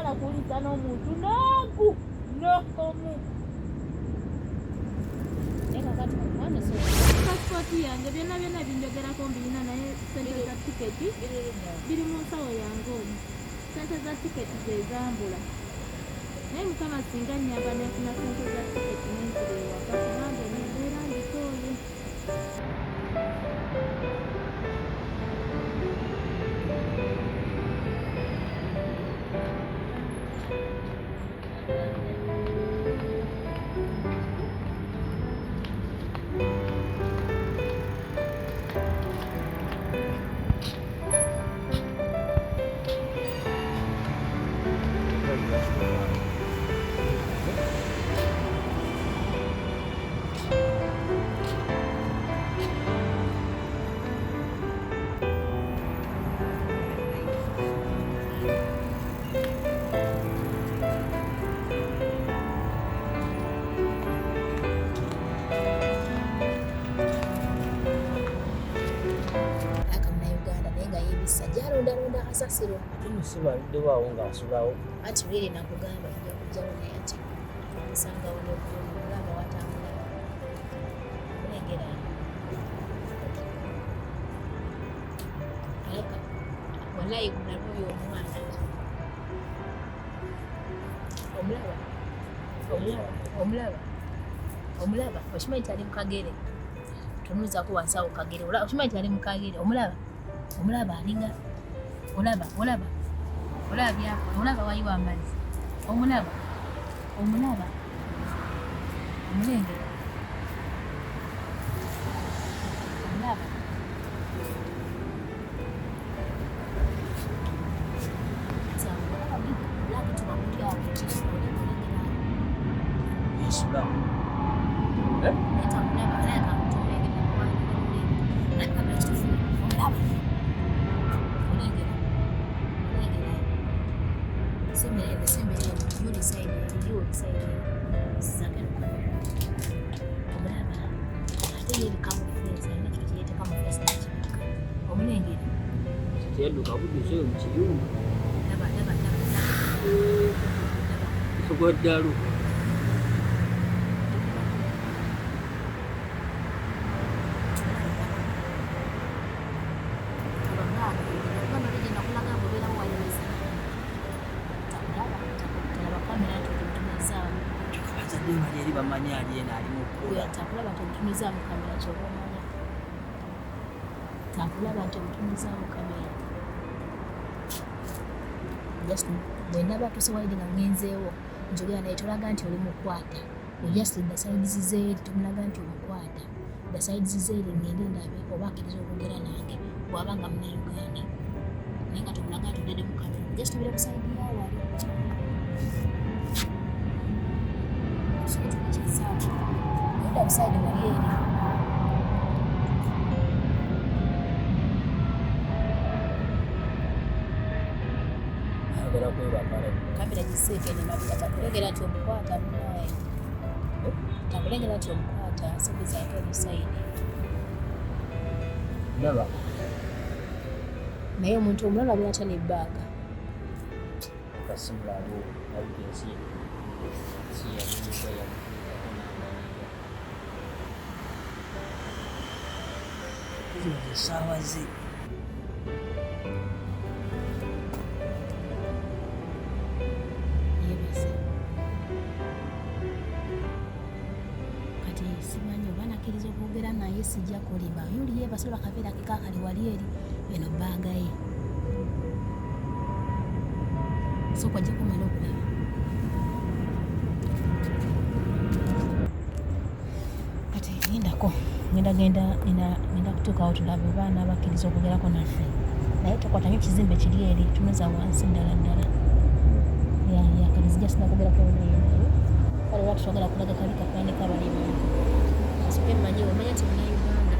Saagala kuwuliza n'omuntu n'ogu n'omu. Naye kakati mukwano so Passport yange byonna byonna binjogerako mbirina naye sente za tiketi biri mu nsawo yange omwo. Sente za tiketi ze zambula. Naye Mukama singa nnyamba nenfuna sente za tiketi nenzira ewaka kubanga eno embeera ngikooye. Aka munnayuganda naye nga yeebissa gyalondalonda kasasiro. Ate musiba aluddewo awo ng'asulawo. Anti really nakugamba tujja kujjawo naye anti twamusangawo n'okulaba watambula mulengera alaka wallahi mulalu oyo omwana omulaba omulaba omulaba omulaba okimanyi nti ali mu kagere tunuuzako wansi awo kagere okimanyi nti ali mu kagere omulaba omulaba alinga olaba olaba olaba byakola olaba wayiwa amazzi omulaba omulaba omulengera omulaba Yesula. Omulengera Teyadduka buddusi oyo mu kiyungu. laba laba laba laba. Gwa ddalu. Abazadde be bali eri bamanyi ali eno ali mu kkula. Takulaba nti omutunuzaamu kamera kyoba omanya takulaba nti omutunuzaamu kamera just bwenaba tuse walidi nga ngenzeewo njogera naye tolaga nti oli mukwata just the sides zeeri tomulaga nti omukwata the sides zeeri ngende ndabe oba akkiriza okwogera nange bw'aba nga munnayuganda naye nga tomulaga nti oddedde mu kamera just obeera ku side yawali genda ku side wali eri. Ayagala kwebakala. Kamera giseeko eno emabega takulengera nti omukwata munaye takulengera nti omukwata sogezaako eno side. Ndaba. Naye omuntu omulala abeera atya nebbaaga. Kasimulalu alabika ensi ensi yamunyiga yamutuukako n'amanyiga. Zino ze ssaawa ze. Yeebase kati simanyi oba nakkiriza okwogera naye sijja kulimba yuli yeebase olwa kaveera ke kaakali wali eri eno bbaaga ye sooka ojja kumala okulaba. Kati lindako ngenda genda ngenda kutuukawo tulabe oba anaabakkiriza okwogerako naffe naye tokwata nnyo kizimbe kiri eri tunuza wansi ddala ddala ya kati zijja sina kwogerako naye naye kale oba tetwagala kulaga kali kapande kabali bantu asooke mmanyi omanya nti munnayuganda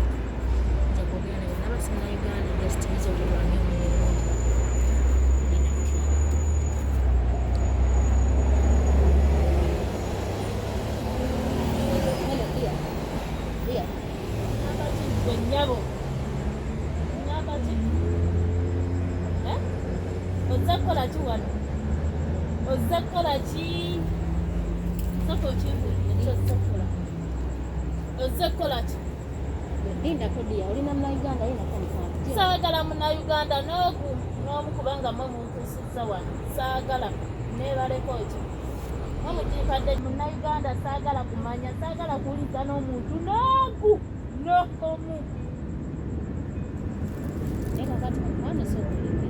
nja kwogera naye naba si munnayuganda just tuyinza okulwanya omulimu. Lindako tulabe. Hello, dear. Dear. Ngamba ki ggwe nnyabo? Ngamba ki? Eh? Ozze kukola ki wano? Ozze kukola ki? Sooka okimbuulire ky'ozze kukola. Ozze kukola ki? Lindako dear, oli na Munnayuganda ye natandika. Saagala Munnayuganda n'ogu n'omu kubanga mmwe muntuusizza wano. Saagala neebaleko ki? Mwe mugimpadde Munnayuganda saagala kumanya, saagala kuwuliza n'omuntu n'ogu n'omu. Naye kakati mukwano sooka oleke.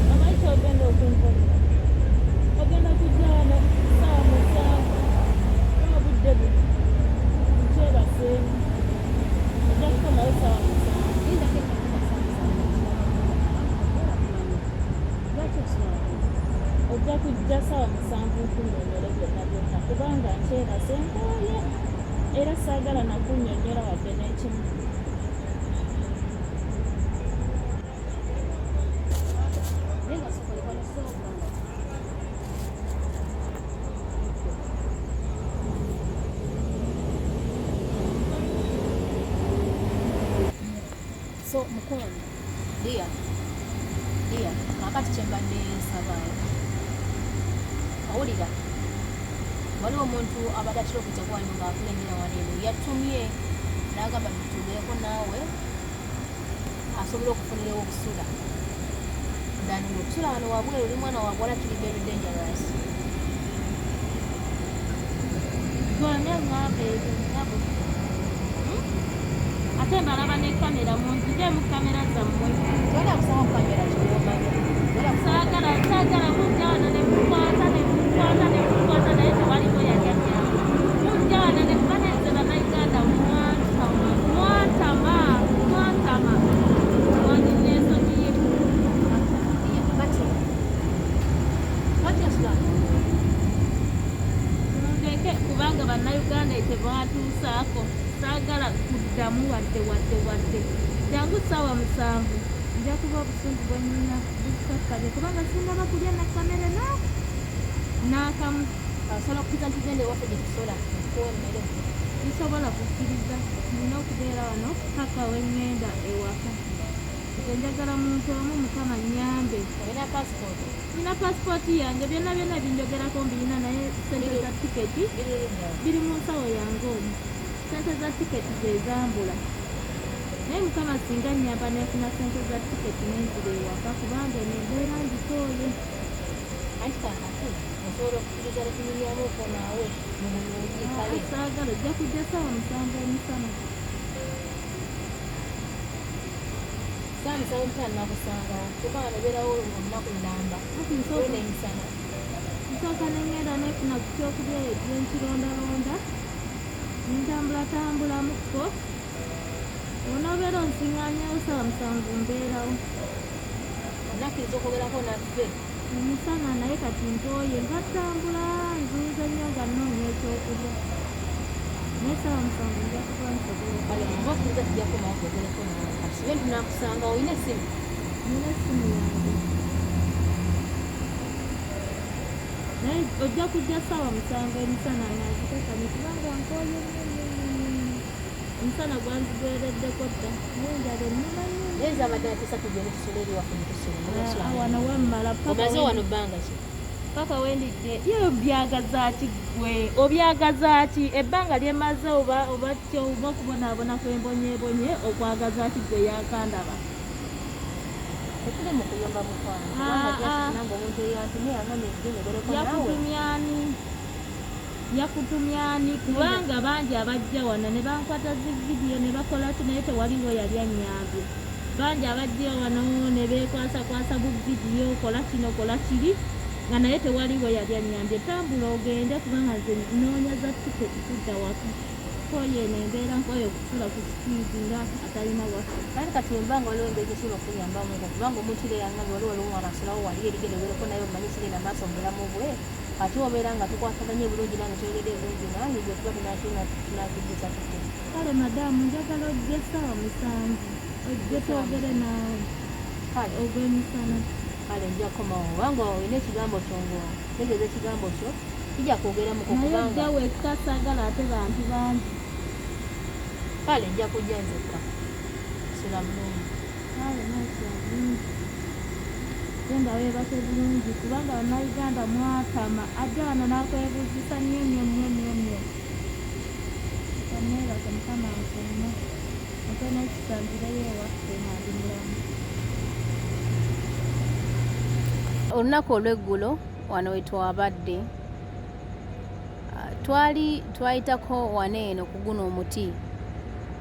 Omanyi ky'ogenda okunkolera? Ogenda kujja wano ssaawa 7 n'obudde buno nkyebaseemu. Ojja kukomawo ssaawa 7. Lindako eddakiika 7. Lwaki osula? Ojja kujja ssaawa 7 nkunnyonnyole byonna byonna kubanga nkyebase nkooye era saagala na kunnyonnyola wadde n'ekimu. Naye nga sooka oleke wano sooka nga. So mukwano, dear, dear, kaakati kye mbadde nsaba owulira waliwo omuntu abadde atera okujja wano ng'akulengera wano eno yatumye n'agamba tutuugereko naawe asobole okufunirewo obusula than okusula wano wabweru oli mwana wa buwala kiri very dangerous. Ggwe ani aŋŋamba ebyo nnyabo? Ate mbalaba ne kamera munzigyemu kamera zammwe. Tewali akusaba ku kamera ky'omanya. Tewali akusaba. Saagala saagala mujja wano ne mukwata ne mukwata ne mukwata naye tewaliwo yali annyamba. Mujja wano ne banenze Bannayuganda mwantama mwantama mwantama mwanjizza ensonyi ye. Kati lwaki osula wano? Mundeke kubanga Bannayuganda ekyo batuusaako saagala kuddamu wadde wadde wadde. Jangu ssaawa 7 nja kuba obusungu bwe nnina bukkakkanye kubanga sinnaba kulya na kamere n'akamu. Osobola okukkiriza nti tugenda ewaffe gye tusula nkuwa emmere? Sisobola kukkiriza, nnina okubeera wano paka we ŋŋenda ewaka. Nze njagala muntu omu Mukama annyambe. Olina paasipooti? Nnina paasipooti yange byonna byonna binjogerako mbirina naye ssente za tiketi Biri ludda wa? biri mu nsawo yange omwo. Ssente za tiketi ze zambula. Naye Mukama singa annyamba ne nfuna ssente za tiketi ne nzira ewaka kubanga eno embeera ngikooye. Anti kaakati osobola okukkiriza ne tunyumyamuuko naawe mu bulungi kale. Saagala ojja kujja ssaawa 7 emisana. Ssaawa 7 emisana nakusangawo kyokka wano obeerawo olunaku lulamba. Anti Olwo n'emisana. nsooka ne ŋŋenda ne nfuna ku kyokulya ekyo nkirondalonda ne ntambulatambulamuko. Bw'onoobeera onsiŋŋaanyeewo ssaawa 7 mbeerawo. Onakkiriza okwogerako naffe? Emisana naye kati nkooye nga ttambula nzunze nnyo nga nnoonya ekyokulya. Naye ssaawa 7 nja kuba nsobola. Kale oba okkiriza tujja kukomawo twogereko naawe. Kati sibe tunakusangawo olina essimu? Nnina essimu yange. Naye ojja kujja ssaawa 7 emisana nga nzikakanye kubanga nkooye nnyo nnyo nnyo nnyo. Omusana gwanzigwereddeko dda naye enjala ennuma nnyo. Naye nze abadde ateesa tugende tusule eri waffe gye tusula. Wano wammala Omaze wano bbanga ki? Paka wendidde. Ye obyagaza ki ggwe? Obyagaza ki? Ebbanga lye mmaze oba oba ki oba okubonaabona kwe mbonyeebonye okwagaza ki ggwe yakandaba? Tetuli mu kuyomba mukwano kubanga just nange omuntu eyantumye yangambye nzije njogereko naawe. Yakutumye ani? Yakutumye ani? Kubanga bangi abajja wano ne bankwata zi vidiyo ne bakola ki naye tewaliwo yali annyambye. Bangi abajja wano ne beekwasakwasa bu vidiyo kola kino kola kiri nga naye tewaliwo yali annyambye. Tambula ogende kubanga nze nnoonya za tiketi kudda waka. Nkooye eno embeera, nkooye okusula ku situidi nga atalina waffe. Kale kati wemba nga waliwo engeri gyesobola okuyambamu nga kubanga omuntu era yangambye waliwo waliwo omwana asulawo wali eri genda ogereko naye omanye kigenda maaso mu bulamu bwe ate obeera nga tukwataganye bulungi nange toyogedde bulungi nange gwe tuba tunakiddusa tutya. Kale madaamu, njagala ojje ssaawa 7, ojje twogere naawe. Kale. Ogw'emisana. Kale, nja kukomawo obanga olina ekigambo kyo ngo tegeeza ekigambo kyo kijja kwogeramuko. Naye Kubanga ojja wekka, saagala ate bantu bangi. Kale, nja kujja nzekka. Sula bulungi. Kale, naasula bulungi. Genda weebake bulungi, kubanga Bannayuganda mwatama, ajja wano n'akwebuuzisa nnyo nnyo nnyo nnyo nnyo. Kanneebake, Mukama nkuume, ate n'ekisa nzireyo ewaffe nga ndi mulamu. Olunaku olw'eggulo wano we twabadde, twali twayitako wano eno ku guno omuti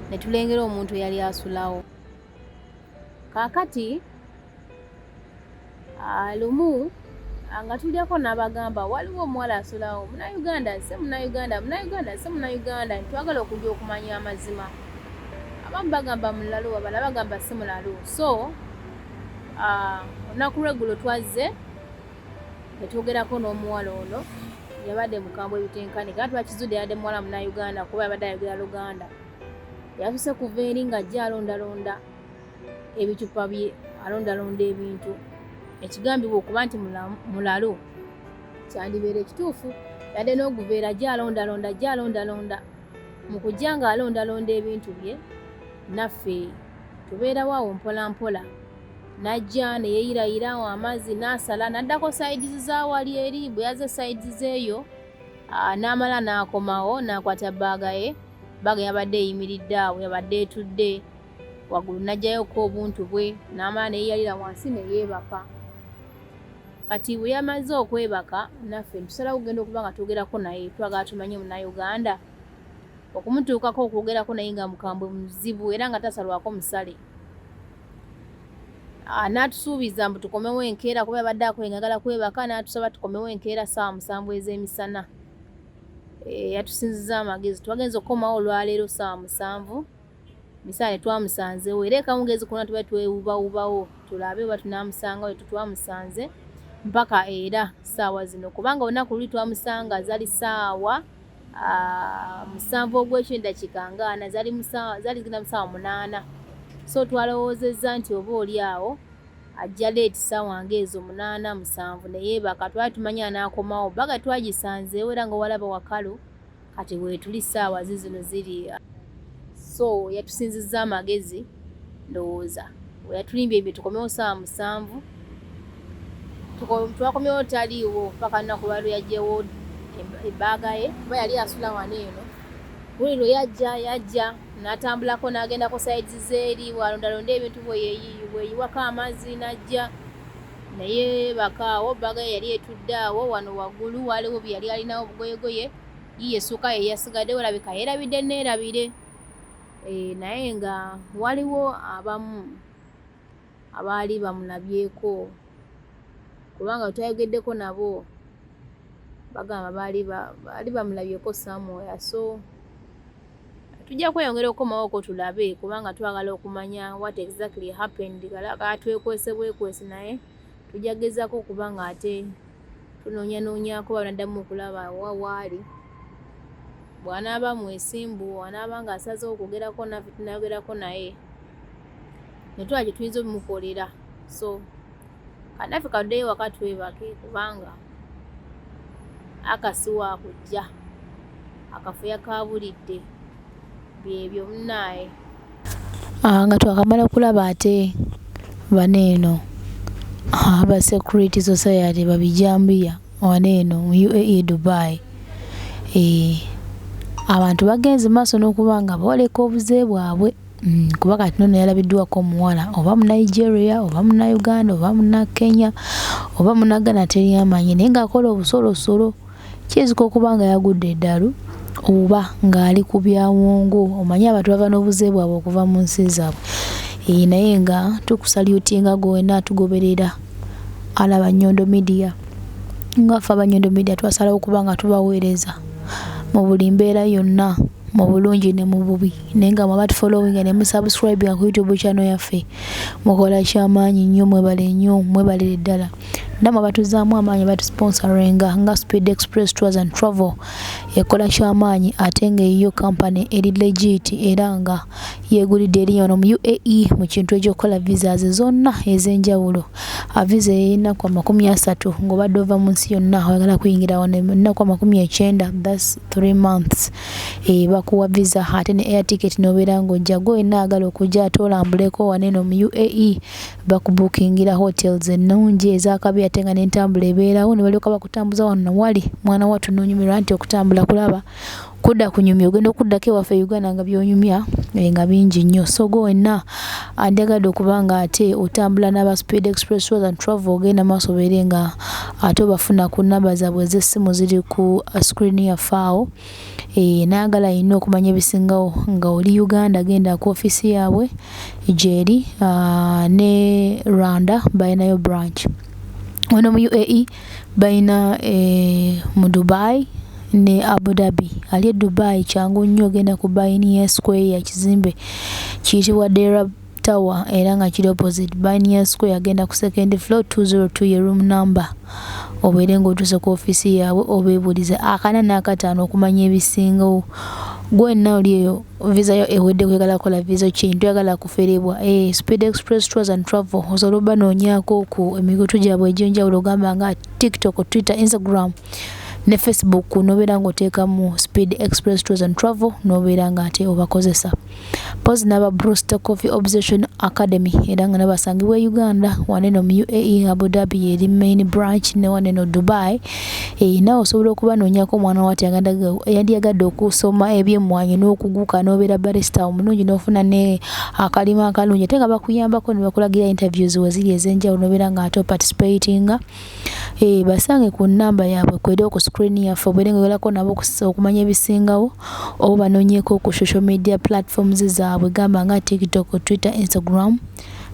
ne tulengera omuntu eyali asulawo. Kaakati lumu nga tulyako n'abagamba waliwo omuwala asulawo, Munnayuganda si Munnayuganda, Munnayuganda si Munnayuganda, twagala okujja okumanya amazima. Abamu bagamba mulalu, abalala bagamba si mulalu. So olunaku lw'eggulo twazze ne twogerako n'omuwala ono. Yabadde mukambwe ebitenkanika, era twakizudde yabadde muwala Munnayuganda kuba yabadde ayogera Luganda. Yasusse kuva eri ng'ajja alondalonda ebicupa bye, alondalonda ebintu ekigambibwa okuba nti mulalu kyandibeera ekituufu. Yadde n'oguveera ajja alondalonda, ajja alondalonda. Mu kujja ng'alondalonda ebintu bye, naffe tubeerawo awo mpola mpola, n'ajja ne yeeyirayira awo amazzi n'asala n'addako sides za wali eri. Bwe yazze sides z'eyo, n'amala n'akomawo n'akwata bag ye. Bag yabadde eyimiridde awo, yabadde etudde waggulu, n'aggyayoko obuntu bwe n'amala ne yeeyalira wansi ne yeebaka. Kati bwe yamaze okwebaka, naffe tusalawo okugenda okuba nga twogerako naye. Twagala tumanye Munnayuganda, okumutuukako okwogerako naye nga mukambwe muzibu era nga tasalwako musale. N'atusuubiza mbu tukomewo enkeera kuba yabadde akoye nga ayagala kwebaka, n'atusaba tukomewo enkeera ssaawa 7 ez'emisana. Yatusinzizza amagezi. Twagenze okukomawo olwaleero ssaawa 7 misana ne twamusanzeewo, era ekawungeezi konna tuba twewubawubawo tulabe oba tunaamusangawo, tetwamusanze mpaka era ssaawa zino, kubanga olunaku luli twamusanga zaali ssaawa 7 ogw'ekiro eddakiika nga 40, zaali zigenda mu ssaawa 8. So twalowoozezza nti oba oli awo ajja late ssaawa ng'ezo 8, 7 ne yeebaka. Twali tumanyi anaakomawo, bag twagisanzeewo era nga walaba wakalu. Kati weetuli ssaawa ziizino ziri. So yatusinzizza amagezi, ndowooza we yatulimbye ebyo tukomewo ssaawa 7, twakomyewo taliiwo paka lunaku lwali yaggyewo e bag ye, kuba yali asula wano eno. Buli lwe yajja yajja n'atambulako n'agendako sides z'eri bw'alondalonda ebintu, bwe yeeyiwako amazzi n'ajja ne yeebaka awo. Bag ye yali etudde awo wano waggulu, waliwo bye yali alinawo, obugoyegoye, yiye essuuka ye yasigaddewo, olabika yeerabidde neerabire. Naye nga waliwo abamu abaali bamulabyeko, kubanga twayogeddeko nabo bagamba baali bamulabyeko somewhere. So tujja kweyongera okukomawoko tulabe, kubanga twagala okumanya what exactly happened. Katwekwese bwekwesi, naye tujja gezaako okuba nga ate tunoonyanoonyaako banaddamu okulaba wa waali. Bw'anaaba mwesimbu, anaaba ng'asazeewo okwogerako naffe, tunayogerako naye ne tulaba kye tuyinza omukolera. So kannaffe kaddeyo waka twebake, kubanga akasi waakujja akafu yakaabulidde. Byebyo munnaaye. Nga twakamala okulaba ate bano eno aba Security Society babijambiya wano eno mu UAE Dubai. Abantu bagenze maaso n'okuba nga booleka obuze bwabwe, kuba kati nono yalabiddwako omuwala oba Munigeria oba Munnayuganda oba Munnakenya oba Munnagana, teri amanyi, naye ng'akola obusolosolo. Kiyinzika okuba nga yagudde eddalu oba ng'ali ku byawongo. Omanyi abantu bava n'obuze bwabwe okuva mu nsi zaabwe. Naye nga tukusalutinga gwe wenna atugoberera alaba Nyondo Media. Nga ffe aba Nyondo Media twasalawo okuba nga tubaweereza mu buli mbeera yonna. mu bulungi ne mu bubi naye nga mwe abatufollowinga ne musubscribinga ku youtube channel yaffe mukola kyamaanyi nnyo mwebale nnyo mwebalire ddala namwe abatuzaamu amaanyi batusponsoringa nga Speed Express Tours and Travel ekola kyamaanyi ate nga eyiyo company eri legit era nga yeegulidde erinnya wano mu UAE mu kintu ekyokukola visas zonna ez'enjawulo. Visa ey'ennaku 30 ng'obadde ova mu nsi yonna oyagala kuyingira wano ennaku 90 that's 3 months bakuwa visa ate ne air ticket n'obeera ng'ojja. Gwe wenna ayagala okujja ate olambuleko wano eno mu UAE bakubuukingira hotels ennungi ez'akabi ate nga n'entambula ebeerawo ne balyoka bakutambuza wano wali mwana wattu n'onyumirwa nti okutambula kulaba kudda kunyumya ogenda okuddako ewaffe e Uganda nga by'onyumya nga bingi nnyo. So gwe wenna andyagadde okuba nga ate otambula n'aba Speed Express Tours and Travel ogenda maaso obeere nga ate obafuna ku nnamba zaabwe ez'essimu ziri ku screen yaffe awo. N'ayagala yenna okumanya ebisingawo nga oli Uganda genda ku ofiisi yaabwe gyeri ne Rwanda balinayo branch. Wano mu UAE balina mu Dubai ne Abu Dhabi. Ali e Dubai kyangu nnyo ogenda ku Bainia Square ekizimbe kiyitibwa Deira Tower era nga kiri opposite Bainia Square agenda ku second floor 202 ye room number obeere ng'otuuse ku ofiisi yaabwe obeebuulize 405 okumanya ebisingawo. Gwe wenna oli eyo visa yo ewedde oyagala kukola visa ki toyagala kuferebwa Speed Express Tours and Travel osobola obanoonyaako ku emikutu gyabwe egy'enjawulo gamba nga TikTok, Twitter, Instagram ne Facebook n'obeera ng'oteekamu Speed Express Tours and Travel n'obeera ng'ate obakozesa. Mpozzi n'aba Brewster Coffee Obsession Academy era nga nabo basangibwa e Uganda wano eno mu UAE Abu Dhabi y'eri main branch ne wano eno Dubai. Naawe osobola okubanoonyaako omwana wo ati eyandyagadde okusoma eby'emmwanyi n'okuguka n'obeera barista omulungi n'ofuna ne akalimu akalungi ate nga bakuyambako ne bakulagira interviews we ziri ez'enjawulo n'obeera ng'ate oparticipatinga. Basange ku nnamba yaabwe kweri ku screen yaffe obeere ng'ogerako nabo okumanya ebisingawo oba banoonyeeko ku social media platforms zaabwe gamba nga TikTok, Twitter, Instagram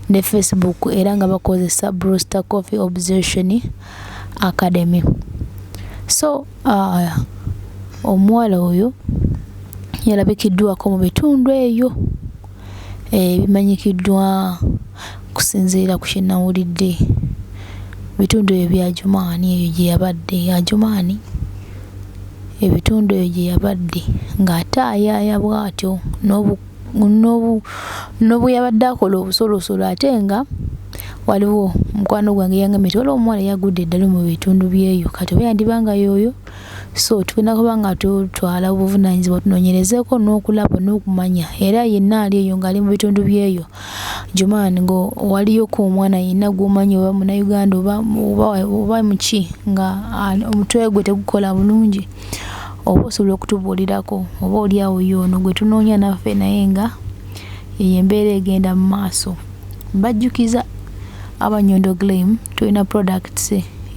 ne Facebook era nga bakozesa Brewster Coffee Obsession Academy. So omuwala oyo yalabikiddwako mu bitundu eyo ebimanyikiddwa kusinziira ku kye nawulidde bitundu ebyo bya Jumaani eyo gye yabadde Ajumaani ebitundu ebyo gye yabadde ng'ate ayaaya bw'atyo n'obu yabadde akola obusolosolo ate nga waliwo mukwano gwange yangambye nti waliwo omuwala eyagudde eddalu mu bitundu by'eyo kati oba yandiba nga y'oyo. So tulina kuba nga tutwala obuvunaanyizibwa tunoonyerezeeko n'okulaba n'okumanya era yenna ali eyo ng'ali mu bitundu by'eyo Jumaani nga waliyoko omwana yenna gw'omanyi oba Munnayuganda oba muki nga omutwe gwe tegukola bulungi oba osobola okutubuulirako oba oli awo y'ono gwe tunoonya naffe naye nga eyo embeera egenda mu maaso. Mbajjukiza aba Nyondo Glam tulina products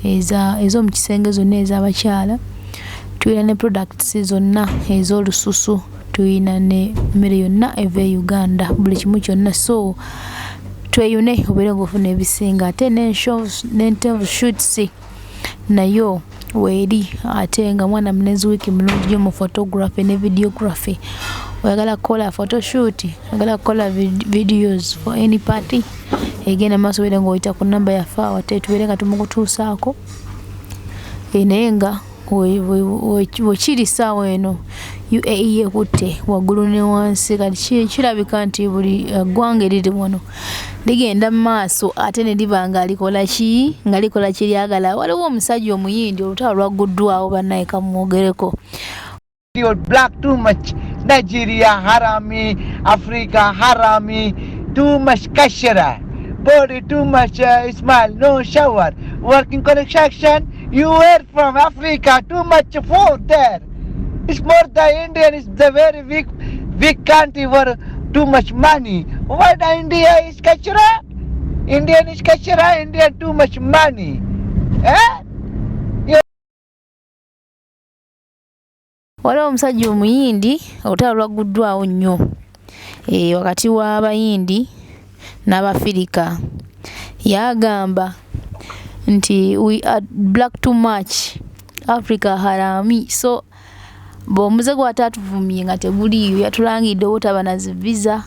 ez'omu kisenge zonna ez'abakyala, tulina ne products zonna ez'olususu, tulina ne mmere yonna eva e Uganda buli kimu kyonna so tweyune obeere ng'ofuna ebisinga ate n'entenvu shoots nayo weeri ate nga mwana mulenzi wiiki mulungi nnyo mu photography ne videography. Oyagala kukola photoshoot, oyagala kukola videos for any party egenda maaso obeere ng'oyita ku nnamba yaffe awo ate tubeere nga tumukutuusaako. Naye nga wekiri ssaawa eno UAE ekutte waggulu ne wansi kati kirabika nti buli ggwanga eriri wano ligenda mu maaso ate ne liba nga likola ki nga likola kye lyagala. Waliwo omusajja Omuyindi olutalo lwagguddwawo bannaye kamwogereko. You're black too much. Nigeria harami, Africa harami, too much kashira, body too much smile, no shower, working construction. You were from Africa, too much food there. It's more the Indian is the very big, big country for too much money. Why the India is kashira? Indian is kashira, Indian too much money. Eh? Waliwo omusajja Omuyindi olutalo lwagguddwawo nnyo wakati w'Abayindi n'Abafirika. Yagamba nti we are black too much, Africa harami. So Bw'omuze gw'ataatuvumye nga teguliiyo yatulangidde obutaba na zi visa.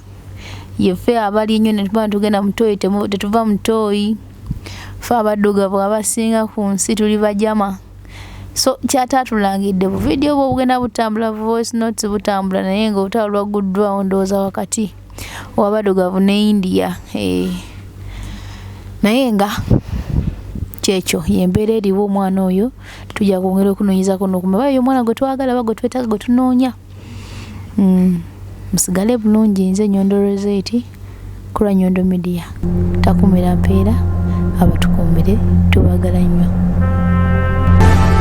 Yeffe abali ennyo ne tuba tugenda mu ttooyi tetuva mu ttooyi. Ffe abaddugavu abasinga ku nsi tuli bajama. So kyataatulangidde bu vidiyo bwe obugenda butambula bu voice notes butambula naye ng'olutalo lwagguddwawo ndowooza wakati w'abaddugavu ne India. Naye nga kyekyo y'embeera eriwo omwana oyo tujja kwongera okunoonyezako n'okumanya oba ye omwana gwe twagala oba gwe twetaaga gwe tunoonya. Musigale bulungi nze Nyondo Rosette kulwa Nyondo Media. Takuumira mpeera abatukuumire tubagala nnyo.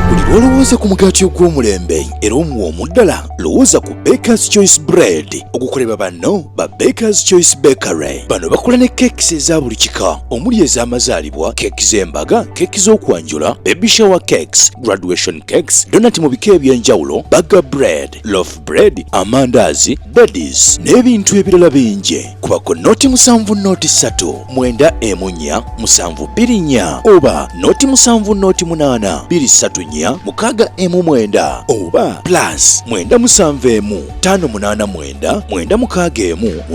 Buli lw'olowooza ku mugaati ogw'omulembe era omuwoomu ddala, lowooza ku Baker's Choice Bread ogukolebwa banno ba Baker's Choice Bakery. Bano bakola ne cakes eza buli kika omuli ez'amazaalibwa, keeki z'embaga, keeki z'okwanjula, baby shower cakes, graduation cakes, donut mu bika eby'enjawulo, burger bread, loaf bread, amandaazi, daddies n'ebintu ebirala bingi. Kubako noti 7 noti 3 9 4 7 2 4 oba noti 7 noti 8 2 3 4 6 1 9 oba plus 9 7 1 5 8 9 9 6 1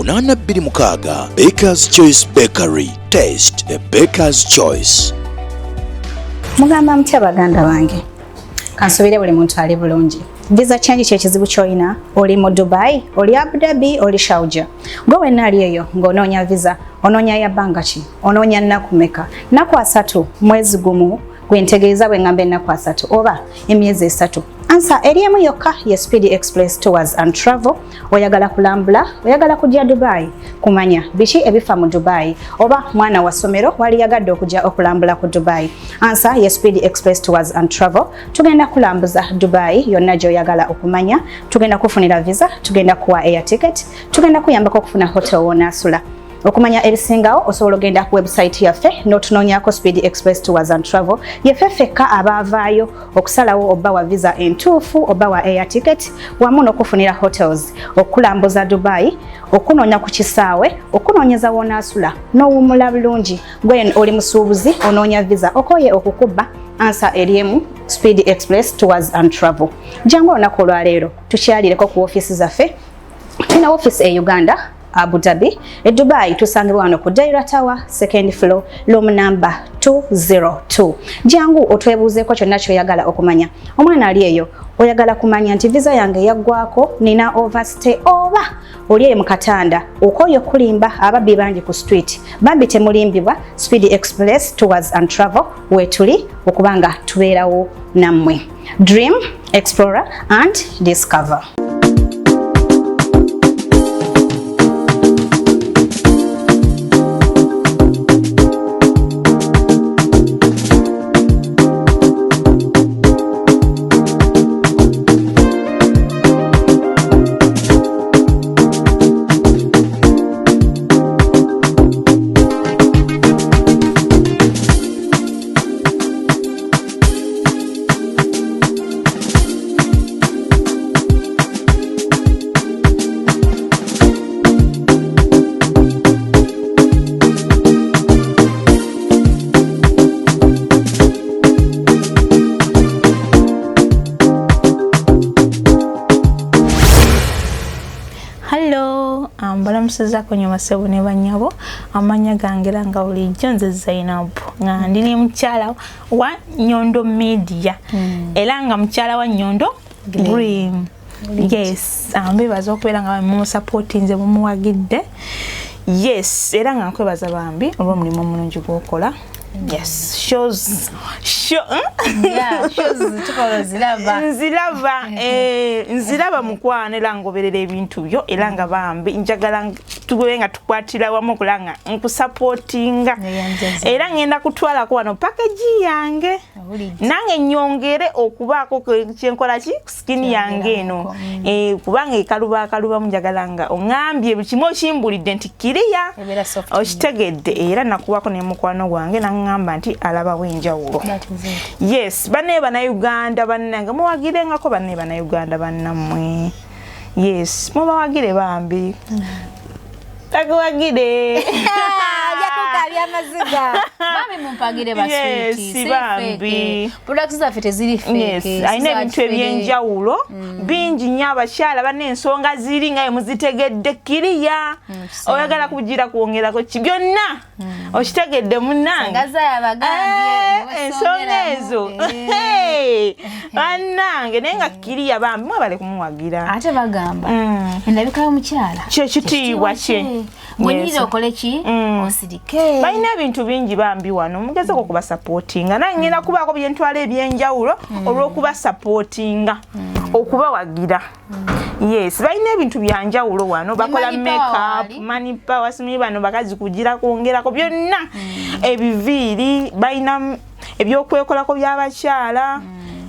8 2 6. Baker's Choice Bakery. Taste the Baker's Choice. Mugamba mutya baganda bange? Kansubire buli muntu ali bulungi. Visa change kyekizibu ky'olina, oli mu Dubai, oli Abu Dhabi, oli Sharjah. Gwe wenna ali eyo ng'onoonya visa, onoonya ya bbanga ki? Onoonya nnaku meka? Nnaku 3 mwezi gumu gwe ntegeeza bwe ngamba ennaku 3 oba emyezi 3. Ansa eri emu yokka ye Speed Express Tours and Travel. Oyagala kulambula, oyagala kujja Dubai kumanya biki ebifa mu Dubai, oba mwana wa ssomero waliyagadde okujja okulambula ku Dubai. Ansa ye Speed Express Tours and Travel. Tugenda kulambuza Dubai yonna gy'oyagala okumanya, tugenda kufunira visa, tugenda kuwa air ticket, tugenda kuyambako okufuna hotel w'onaasula. Okumanya ebisingawo osobola ogenda ku website yaffe n'otunoonyaako Speed Express Tours and Travel. Yeffe ffekka abaavaayo okusalawo obba wa visa entuufu, obba wa air ticket, wamu n'okufunira hotels, okulambuza Dubai, okunoonya ku kisaawe, okunoonyeza w'onaasula n'owummula bulungi. Gwe oli musuubuzi onoonya visa, okoye okukubba, ansa eri emu, Speed Express Tours and Travel. Jangu olunaku olwaleero tukyalireko ku ofiisi zaffe. Tulina ofiisi e Uganda, Abu Dhabi, e Dubai tusangibwa wano ku Deira Tower, second floor, room number 202. Jangu otwebuuzeeko kyonna ky'oyagala okumanya. Omwana ali eyo oyagala kumanya nti visa yange yaggwako, nina overstay, oba oli eyo mu katanda okooye okulimba, ababbi bangi ku street. Bambi temulimbibwa, Speed Express Tours and Travel weetuli okubanga tubeerawo nammwe. Dream, explore and discover. Hello, mbalamusizaako nnyo bassebo ne bannyabo. Amannya gange era nga bulijjo nze Zainab, nga ndi ne mukyala wa Nyondo Media, era nga mukyala wa Nyondo Green. Yes, mbebaza okubeera nga mumusapootinze, mumuwagidde. Yes, era nga nkwebaza bambi olw'omulimu omulungi gw'okola. Yes, shows show, Yeah, shows tukola ziraba. Nziraba, nziraba mukwano, era ngoberera ebintu byo, era nga bambi njagala tube nga tukwatira wamu okulaba nga nkusapootinga. Neyanjaza. Era ngenda kutwalako wano package yange. Owulidde. Nange nyongere okubaako kyenkola ki ku skin yange eno. Kubanga ekaluba akalubamu, njagala nga oŋŋambye buli kimu okimbulidde nti kiriya Ebeera soft. Okitegedde, era nakuwako ne mukwano gwange naŋŋamba nti alabawo enjawulo. That is it. Yes, bannaye bannayuganda bannange, muwagirengako bannaye bannayuganda bannammwe. Yes, mubawagire bambi, takuwagire. Ojja. Mukaabya amaziga. Bambi mumpagire ba Yes, sweetie. Si bambi. fake. Products zaffe teziri fake. Yes, Si alina za ebintu kifere. ebyenjawulo bingi nnyo. Abakyala banna ensonga ziri nga muzitegedde kiriya. Oyagala kugira kwongerako ki byonna okitegedde munnange. Ngaza yabagambye. Eh, ensonga ezo. Hey, bannange, naye nga kiriya bambi mwebale kumuwagira. Ate bagamba endabika y'omukyala Kyekitiibwa kye. Bwenyiriza okole ki? Osirike. Balina ebintu bingi bambi wano, mugezeko okubasapootinga. Nange ngenda kubaako byentwala ebyenjawulo olw'okubasapootinga, okubawagira. Yes, balina ebintu byanjawulo wano, bakola Money Power makeup, wali. Money Power, simanyi bano bakazi kugira kwongerako byonna, ebiviiri, balina ebyokwekolako by'abakyala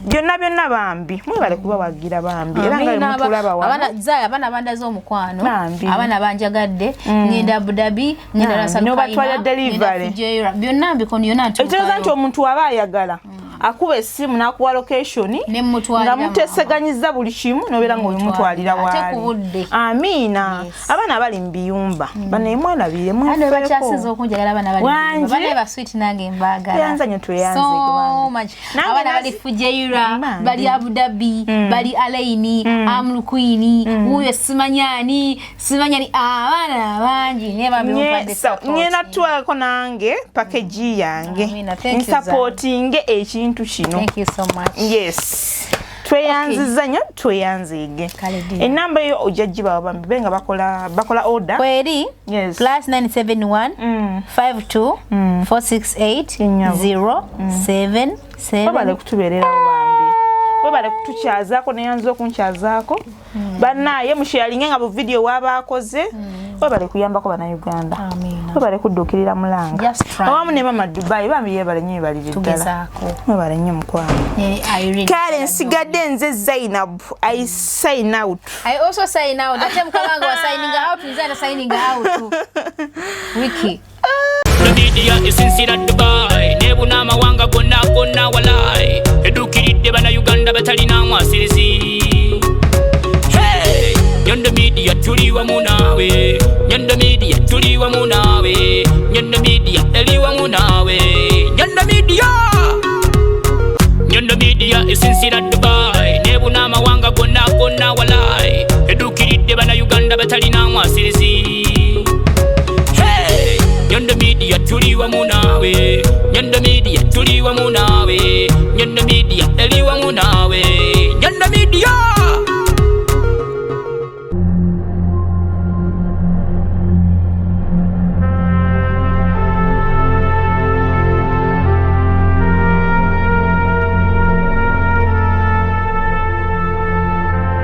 byonna byonna. Bambi mwebale kubawagira bambi, era nga Amina, bemutulaba wano. Abaana Zaya, abaana bandaze omukwano. Bambi. Abaana banjagadde. Ngenda Abu Dhabi, ngenda Bambi, Ras Al n'obatwala Khaimah, delivery. ngenda Fujairah. Byonna mbikono yonna Ekitegeeza nti ntuukayo. omuntu aba ayagala akuba essimu n'akuwa location Ne mmutwalira. nga muteseganyiza buli kimu, nobeera nga obimutwalira Ate ku waali. budde. Amiina. Yes. Abaana abali mu biyumba banaye mwerabire. Abaana bakyasinze okunjagala, abaana bali Wangi. abaana ba sweet, nange mbaagala. Tweyanza nnyo, tweyanze so bambi. much. Nange Abaana bali Fujairah, Bambi. bali Abu Dhabi, bali Alaini, Amul Queen, wuuyo simanyani simanyani, abaana bangi naye bambi mumpadde support. Ngenda tutwalako nange package yange. Amina, thank you, Nsapootinge ekintu kino. Thank you so much. Yes, tweyanziza nnyo, tweyanziige. Kale dear. Enamba eyo ojja gibawa bambi be nga bakola order. Kweri Yes. plus 971 52 468 Ennyabo. 0 7 7. Webale kutubeererawo bambi, webale kutukyazaako, neyanza okunkyazaako. Bannaaye musharinge nga bu video waba akoze. Webale kuyambako bannayuganda. Amiina. Webale kudduukirira mulanga Just try. awamu ne mama Dubai. Bambi yebale nnyo, yebalire ddala. Tugezaako. Webale nnyo mukwano. Ne Irene. Kale nsigadde nze Zainab, I sign out. I also sign out. Ate mukama wange wa signing out, nze ata signing out. Wiki. Media esinzira Dubai nebuna amawanga gonna gonna, walai eduukiridde bannayuganda batalina mwasirizi. Hey! Nyondo Media tuli wamu naawe, Nyondo Media tuli wamu naawe, Nyondo Media eri wamu naawe, Nyondo Media. Nyondo Media esinzira Dubai nebuna amawanga gonna gonna, walai eduukiridde bannayuganda batalina mwasirizi. Hey! Nyondo Media tuli wamu naawe, Nyondo Media tuli wamu naawe, Nyondo Media eri wamu naawe, Nyondo Media.